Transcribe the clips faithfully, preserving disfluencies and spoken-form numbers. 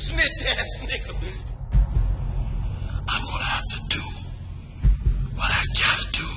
Snitch ass nigga. I'm gonna have to do what I gotta do.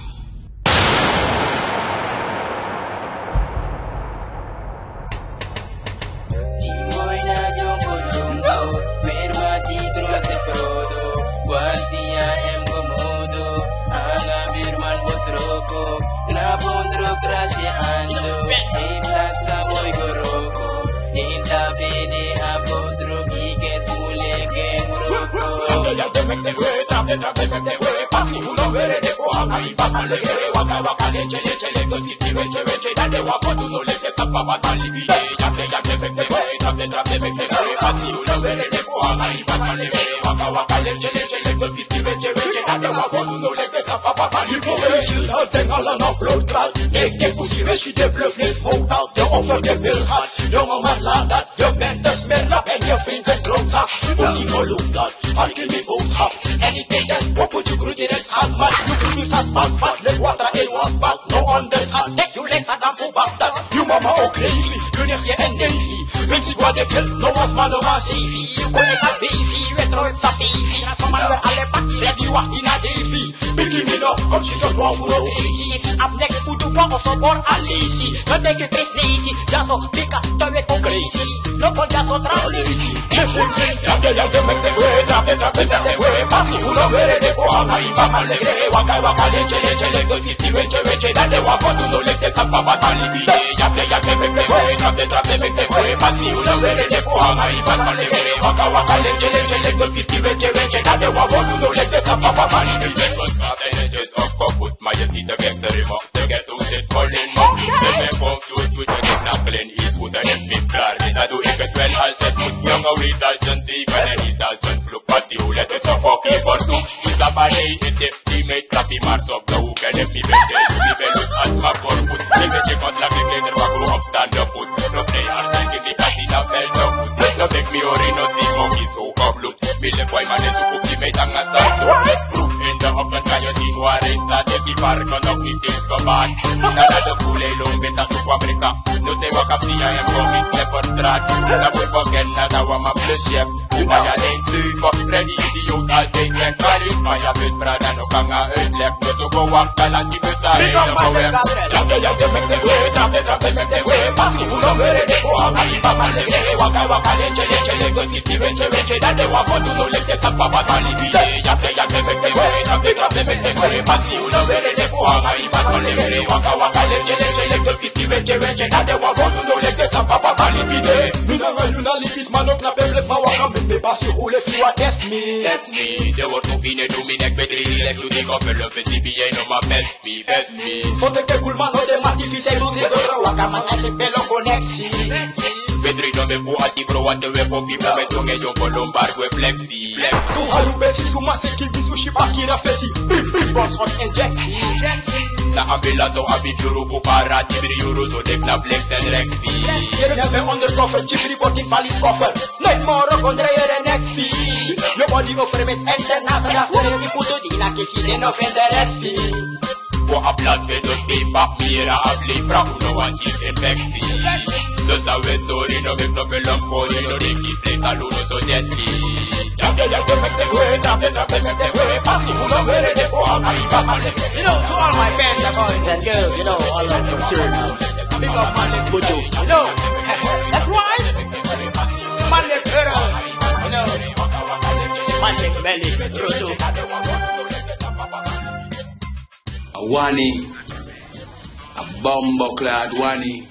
Hypocrisie, den allemaal bloedkaart. Ik heb plezier als je de bluff leest, fout haalt je over de wil gaat. Jongeman, laat dat. Je bent te smerig en je vrienden klootzak. Pussy, geloof dat. Hark in die boodschap. En ik denk dat is pop, je groeit direct schat. Maar je groeit nu sas, pas, pas. Leg water in, was, pas. No onderschat. Tek you leg Saddam voor Baghdad. You mama ook crazy. You leg je en Navy. Mensen, wat ik wil. No was, maar no was, Davy. You kon je dat baby. We trouw het, Safifi. Mama, we alle bakkie. Ready, wacht, in a Davy. Piki mi no, kom si so dwa fu no crazy. Ap nek fu tu kwa oso bor alisi. No take it this lazy. Dyaso bika, to we kon crazy. No kon dyaso tra lazy. Listen, listen. Yape, yape, make them way. Yape, yape, make them way. Pasi fu no were de ko ama i papa leke. Waka, waka, leche, leche, leche. Sisti weche, weche. Dati wa ko tu no leke. Sapa bata libi. Yape, yape, make them way. Yape, yape, make them way. Pasi fu no were de ko ama i papa leke. Waka, waka, leche, leche, leche. Sisti weche, weche. Dati wa ko tu no leke. Sapa bata libi. Just up, up, put my seat against the remote. De ghetto zit vol in mond. De wijk komt goed, goed, en ik na clean is goed. En ik vind klaar, dit dat doe ik het wel als het moet. Jonge wees als een zegen en niet als een vloek. Pasi, hoe let is een fucking verzoek. Isabane is de die mij klap die mars op de hoek. En ik niet ben de, die ben los als maar voor goed. Die ben je kort, laat ik lekker wakker opstaan de voet. Nog nee, als ik in die pasi dan wel de voet. Dan ben ik mi ori no si, mok is hoog op bloed. Mile boy man is ook die mij dan als zo. Vroeg in de ochtend kan je zien waar hij staat. Is die parken nog niet eens gebaard. Nadat de school heel om wint als ook Afrika. No se waka fu si ya en kon mi te vertraat. Na boy fu ken na dat wa ma plus chef. Maar ja, één zeven. Freddy idioot altijd en kalis. Maar ja, bus Prada no kan gaan uitleg. No so go waka, laat die bus aan rijden voor hem. Trappe, trappe, make them way. Trappe, trappe, make them way. Pasi fu no were de ko ama i papa leke. Waka, waka, leche, leche, leche. Sisti weche, weche. Dati wa ko tu no leke. Sapa bata libi. Yape, yape, make them way. Trappe, trappe, make them way. Pasi fu no were de ko ama i papa leke. Waka, waka, leche, leche, leche. Sisti weche, weche. Dati wa ko tu no leke. Sapa bata libi. Mi nanga yu na libis man, ok na pembles ma waka, mi pe pasi hule fi wa test mi. Test mi. De wortu fine tu mi nek betri, yu lek tu di ko pelo pe si bi ye no ma best. Mi best mi. So teke cool man, no de mati fi se, no se dotra waka man, a se pelo koneksi. Petri no me fu ati bro, wan te we popi, mo me songe yo kolombar we flexi. Flex. Tu haru besi suma se ki bisu shi pakira fesi. Bim bim bombs hot injectie. Na ambila so abi fiuru fu para, tibri yuru so dek na flex en rex fi. Yere na be undercover, tibri botin falis koffer. Net moro kondre yere nek fi. Yo body over mes enter na fada. Tere di puto di na kesi den no fende refi. Go a plas pe don pe bak mi yere a play bra, un no want this infection. Dus a we sorry, no make no belong for you, no dey keep play, talu no so deadly. Trappe, trappe, make them way, trappe, trappe, make them way. Pasi fu no were de ko ama i papa leke. You know, to all my fans and boys and girls, you know, all my concern. Big up Malik Buju. You know, that's right. Malik Earl. You know, Malik Malik Ruto. A wani, a bombo clad wani.